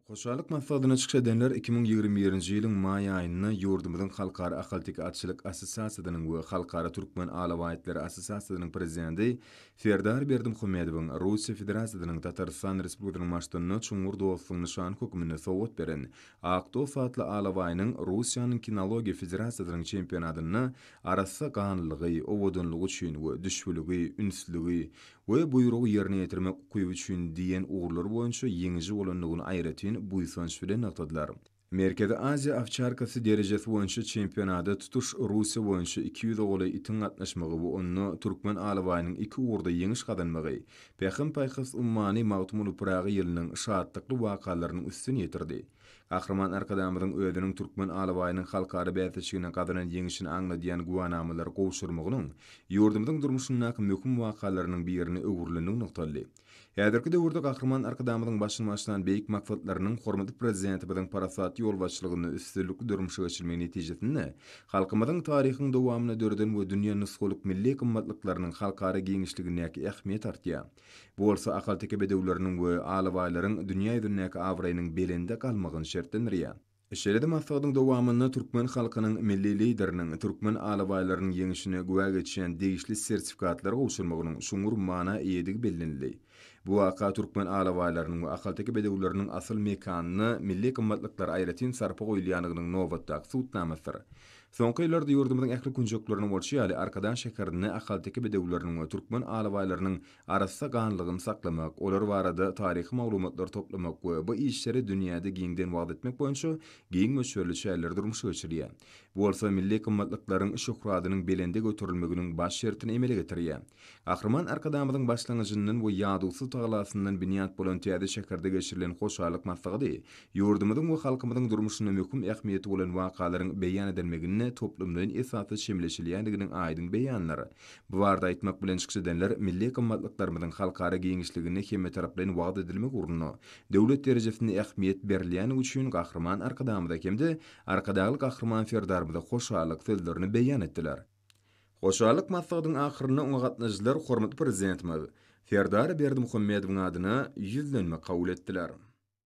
Hoşallyk maslahatynda çykyş edenler 2021-nji ýylyň maý aýynda ýurdumyzyň Halkara ahalteke atçylyk assosiasiýasynyň we Halkara türkmen alabaý itleri assosiasiýasynyň prezidenti Serdar Berdimuhamedowyň Russiýa Federasiýasynyň Tatarystan Respublikasynyň Baştutanyna çuňňur dostlugyň nyşany hökmünde sowgat beren Ak dost atly alabaýynyň Russiýanyň Kinologiýa federasiýasynyň çempionatynda arassa ganlylygy, owadanlygy üçin we düşbüligi, ünslügi we buýrugy ýerine ýetirmek ukyby üçin diýen ugurlar boýunça ýeňiji bolandygyny aýratyn buýsanç bilen nygtadylar. Merkezi Aziýa owçarkasy derejesi boýunça çempionata tutuş Russiýa boýunça 200 golaý itiň gatnaşmagy we onda türkmen alabaýynyň iki ugurda ýeňiş gazanmagy Pähim-paýhas ummany Magtymguly Pyragy ýylynyň şatlykly wakalarynyň üstüni ýetirdi. Gahryman Arkadagymyzyň özüniň türkmen alabaýynyň halkara bäsleşiginde gazanan ýeňşini aňladýan güwänamalary gowşurmagynyň ýurdumyzyň durmuşyndaky möhüm wakalarynyň birine öwrülendigi nygtaldy. Häzirki döwürde Gahryman Arkadagymyzyň başyny başlan beýik maksatlarynyň hormatly Prezidentimiziň parasatly ýolbaşçylygynda üstünlikli durmuşa geçirilmegi netijesinde halkymyzyň taryhyň dowamynda döreden we dünýä nusgalyk milli gymmatlyklarynyň halkara giňişligindäki ähmiýeti artýar. Bu bolsa ahalteke bedewleriniň we alabaýlaryň dünýä ýüzündäki abraýynyň belende galmagyny şertlendirýär. Şeýle-de maslahatyň dowamynda türkmen halkynyň Milli Lideriniň türkmen alabaýlarynyň ýeňşine güwä geçýän degişli sertifikatlary gowşurmagynyň çuňňur mana eýedigi bellenildi. Bu waka türkmen alabaýlarynyň we ahalteke bedewleriniň asyl mekanynda milli gymmatlyklara aýratyn sarpa goýulýandygynyň nobatdaky subutnamasydyr. Soňky ýyllarda ýurdumyzyň ähli künjeklerinde bolşy ýaly, Arkadag şäherinde ahalteke bedewleriniň we türkmen alabaýlarynyň arassa ganlygyny saklamak, olar barada taryhy maglumatlary toplamak we bu işleri dünýäde giňden wagyz etmek boýunça giň möçberli çäreler durmuşa geçirilýär. Bu bolsa milli gymmatlyklaryň şöhratynyň belende göterilmeginiň baş şertini emele getirýär. Gahryman Arkadagymyzyň başlangyjyndan we ýadawsyz tagalasyndan binýat bolan täze şäherde geçirilen hoşallyk maslahady ýurdumyzyň we halkymyzyň durmuşynda möhüm ähmiýeti bolan wakalaryň beýan edilmeginde toplumlaýyn esasda çemeleşilýändiginiň aýdyň beýanydyr. Bu barada aýtmak bilen çykyş edenler milli gymmatlyklarymyzyň halkara giňişliginde hemmetaraplaýyn wagyz edilmegi ugrunda döwlet derejesinde ähmiýet berilýändigi üçin Gahryman Arkadagymyza hem-de Arkadagly Gahryman Serdarymyza hoşallyk sözlerini beýan etdiler. Hoşallyk maslahatyň ahyrynda oňa gatnaşyjylar hormatly Prezidentimiz Serdar Berdimuhamedowyň adyna ýüzlenme kabul etdiler.